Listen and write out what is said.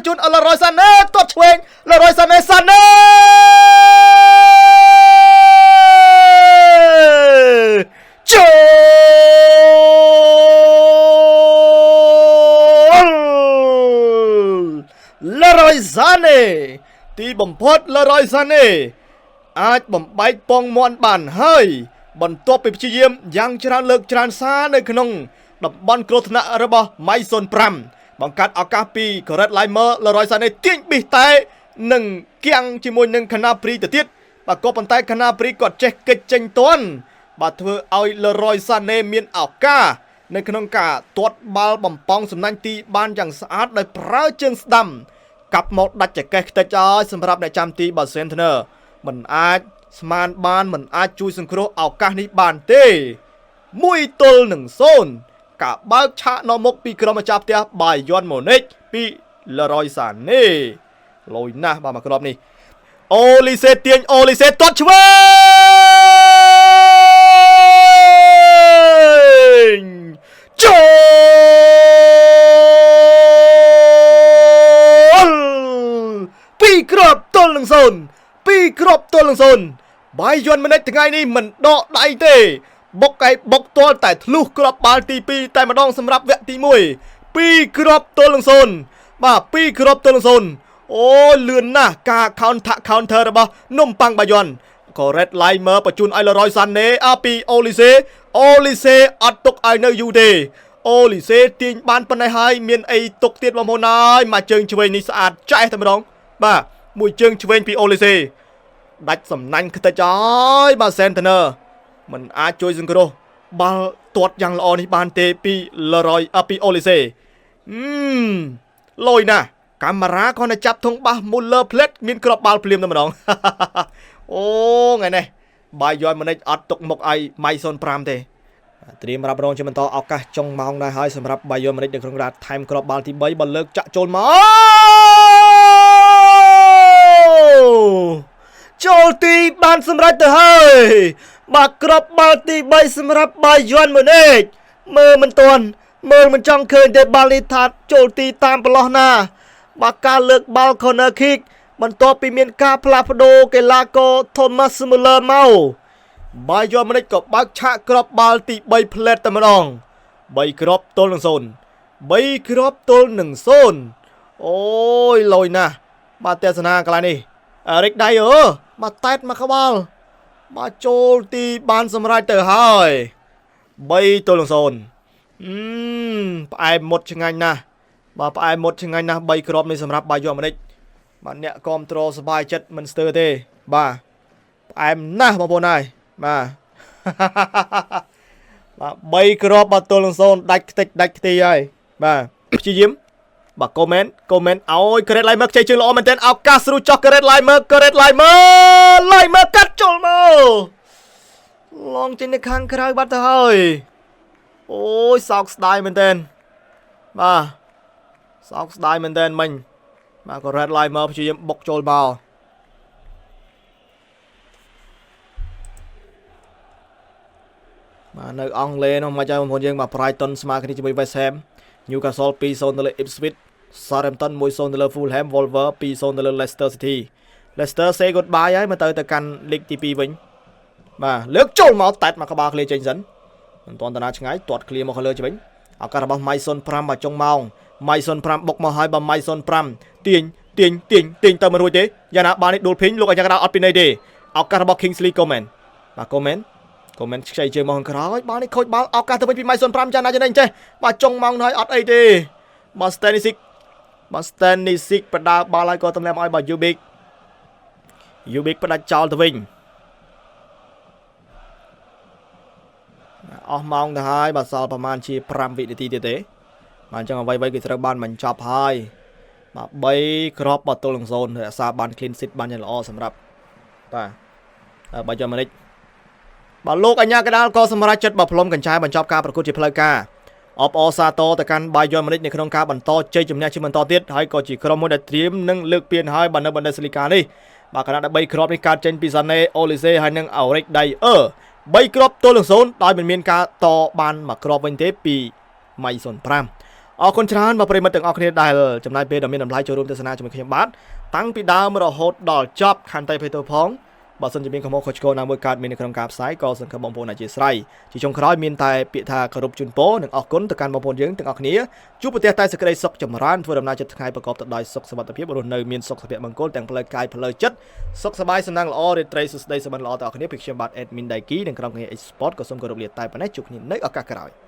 ជូនអលរយសាណេទាត់ឆ្វេងលរយសាណេសាណេចូលលរយសាណេទីបំផុតលរយសាណេអាចបំបែកពងមន់បានហើយ បន្ទាប់ពីព្យាយាមយ៉ាងច្រើនលើកច្រើនសារនៅក្នុងតំបន់គ្រោះថ្នាក់របស់ម៉ៃ05បង្កាត់ឱកាសពី Correct Limer លរយសាណេទាញប៊ីសតែនិងគៀងជាមួយនឹងខាណាព្រីទៅទៀតបាទក៏ប៉ុន្តែខាណាព្រីគាត់ចេះកិច្ចចេញទាន់បាទធ្វើឲ្យលរយសាណេមានឱកាសនៅក្នុងការទាត់បាល់បំពង់សំណាញ់ទីបានយ៉ាងស្អាតដោយប្រើជើងស្ដាំកាប់មកដាច់ចកេះខ្ទេចហើយសម្រាប់អ្នកចាំទីបាទ Center មិនអាចស្មានបានមិនអាចជួយសង្គ្រោះឱកាសនេះបានទេ1-0ការបើកឆាកនាំមុខពីក្រុមម្ចាស់ផ្ទះបាយយន់ម៉ូនិកពីលរយសាណេលយណាស់បាទមកគ្រាប់នេះអូលីសេទាញអូលីសេទាត់ឆ្វេងចូល2គ្រាប់ទល់នឹង0 2គ្រាប់ទល់នឹង0បាយយន់ម៉ានិចថ្ងៃនេះមិនដកដៃទេបុកឯបុកទាល់តែធ្លុះគ្រាប់បាល់ទី2តែម្ដងសម្រាប់វគ្គទី1 2គ្រាប់ទល់នឹង0បាទ2គ្រាប់ទល់នឹង0អូលឿនណាស់ការ counter របស់នំប៉័ងបាយ័នក៏ Red Limer បញ្ជូនឲ្យលរយសាណេអាពីអូលីសេអូលីសេអត់ទុកឲ្យនៅយូរទេអូលីសេទាញបានប៉ុណ្ណេះហើយមានអីទុកទៀតបងប្អូនហើយមកជើងឆ្វេងនេះស្អាតចែសតែម្ដងបាទមួយជើងឆ្វេងពីអូលីសេដាច់សំណាញ់ខ្ទេចហើយបាទ Center មិនអាចជួយសង្គ្រោះបាល់ទាត់យ៉ាងល្អនេះបានទេពីលរយពីអូលីសេលយណាស់កាមេរ៉ាគាត់តែចាប់ធុងបាសមូលឺផ្លេតមានគ្រាប់បាល់ភ្លាមតែម្ដងអូថ្ងៃនេះបាយយន់ម៉ានិចអត់ទុកមុខឲ្យម៉ៃ05ទេត្រៀមรับរងជាបន្តឱកាសចុងម៉ោងដែរហើយសម្រាប់បាយយន់ម៉ានិចនៅក្នុងរ៉ាថែមគ្រាប់បាល់ទី3បើលើកចាក់ចូលមកចូលទីបានសម្រេចទៅហើយបាទគ្រាប់បាល់ទី3សម្រាប់បាយយន់ម៉ានិចមើលមិនទាន់មើលមិនចង់ឃើញទេបាល់នេះថាចូលទីតាមប្រឡោះណាបាទការលើកបាល់ corner kick បន្ទាប់ពីមានការផ្លាស់ប្ដូរកីឡាករ Thomas Muller មកបាយយន់ម៉ានិចក៏បើកឆាកគ្រាប់បាល់ទី3ផ្លែតតែម្ដង3គ្រាប់ទល់នឹង0 3គ្រាប់ទល់នឹង0អូយលយណាស់បាទទស្សនាកន្លែងនេះរិកដៃអឺបាទតែតមកក្បាលបាទចូលទីបានសម្រេចទៅហើយ3ទល់នឹង0ផ្អែមមុតឆ្ងាញ់ណាស់បាទផ្អែមមុតឆ្ងាញ់ណាស់3គ្រាប់នេះសម្រាប់បាយយន់ម៉ានិចបាទអ្នកគាំទ្រសប្បាយចិត្តមិនស្ទើរទេបាទផ្អែមណាស់បងប្អូនហើយបាទបាទ3គ្រាប់បាទទល់នឹង0ដាច់ខ្ទេចដាច់ខ្ទីហើយបាទព្យាយាមបាទកូមែនកូមែនឲ្យ Great Limer ខ្ចីជើងល្អមែនទែនឱកាសស្រួចចោះ Great Limer Great Limer Limer កាត់ចូលមកឡងចេញនៅខាងក្រៅបាត់ទៅហើយអូយសោកស្ដាយមែនទែនបាទសោកស្ដាយមែនទែនមិញបាទក៏ Red Limer ព្យាយាមបុកចូលមកបាទនៅអង់គ្លេសនោះមកចាំបងប្អូនយើងបាទ Brighton ស្មើគ្នាជាមួយ West Ham Newcastle 2-0ទៅលើ Ipswich Southampton 1-0ទៅលើ Fulham Wolves 2-0ទៅលើ Leicester City Leicester say goodbye ហើយមកទៅកាន់លីកទី2វិញបាទលើកចូលមកតែតមកក្បាលឃ្លាចេញសិនមិនទាន់តាណាឆ្ងាយទាត់ឃ្លាមកខាងលើវិញឱកាសរបស់ Maison 5បាទចុងម៉ោង Maison 5បុកមកហើយបាទ Maison 5ទាញទាញទាញទាញទៅមិនរួចទេយ៉ាងណាបាននេះដួលភីងលោកអាយ៉ាកដាអត់ពីនៃទេឱកាសរបស់ Kingsley Coman បាទ Coman Coman ខ្ចីជើងមកខាងក្រោយបាល់នេះខូចបាល់ឱកាសទៅវិញពី Maison 5ចាណាចំណេញចេះបាទចុងម៉ោងហើយអត់អីទេបាទ Stanisic បាទ Stanisic បដាបាល់ហើយក៏ទម្លាក់មកឲ្យបាទ Ubik Ubik ផ្ដាច់ចោលទៅវិញអស់ម៉ោងទៅហើយបាទសល់ប្រហែលជា5វិនាទីទៀតទេបាទអញ្ចឹងអ្វីៗគឺត្រូវបានបញ្ចប់ហើយបាទ3គ្រាប់បាទទល់នឹង0រក្សាបាន clean sheet បានយ៉ាងល្អសម្រាប់បាទបាទយកម៉ានិចបាទលោកអញ្ញាកដាលក៏សម្រេចចិត្តបាទផ្លុំកញ្ឆែបញ្ចប់ការប្រកួតជាផ្លូវការអបអរសាទរទៅកាន់បាយយន់ម៉ានិចនៅក្នុងការបន្តជ័យជំនះជាបន្តទៀតហើយក៏ជាក្រុមមួយដែលត្រៀមនឹងលើកពានហើយបាទនៅបណ្ឌិតស្លីកានេះបាទខណៈដែល3គ្រាប់នេះកើតចេញពីសាណេអូលីសេហើយនិងអូរិកដៃអឺ3គ្រាប់ទល់នឹង0ដោយមិនមានការតបានមួយគ្រាប់វិញទេពីម៉ៃ05 អរគុណច្រើនបាទប្រិយមិត្តទាំងអស់គ្នាដែលចំណាយពេលដ៏មានតម្លៃចូលរួមទស្សនាជាមួយខ្ញុំបាទតាំងពីដើមរហូតដល់ចប់ខន្តីភ័យទោសផងបើសិនជាមានកំហុសខុសឆ្គងណាមួយកើតមាននៅក្នុងការផ្សាយក៏សង្ឃឹមបងប្អូនអធិស្ឋានជាចុងក្រោយមានតែពាក្យថាគោរពជូនពរនិងអរគុណទៅកាន់បងប្អូនយើងទាំងអស់គ្នាជួបប្រទះតែសេចក្តីសុខចម្រើនធ្វើដំណើរចិត្តថ្ងៃប្រកបទៅដោយសុខសុវត្ថិភាពរស់នៅមានសុខសុភមង្គលទាំងផ្លូវកាយផ្លូវចិត្តសុខសប្បាយសំណាងល្អរាត្រីសួស្តីសុបិនល្អទាំងអស់គ្នាពីខ្ញុំបាទ Admin Daiki និងក្រុមការងារ Export ក៏សូមគោរពលាតែប៉ុណ្ណេះជួបគ្នានៅឱកាសក្រោយ។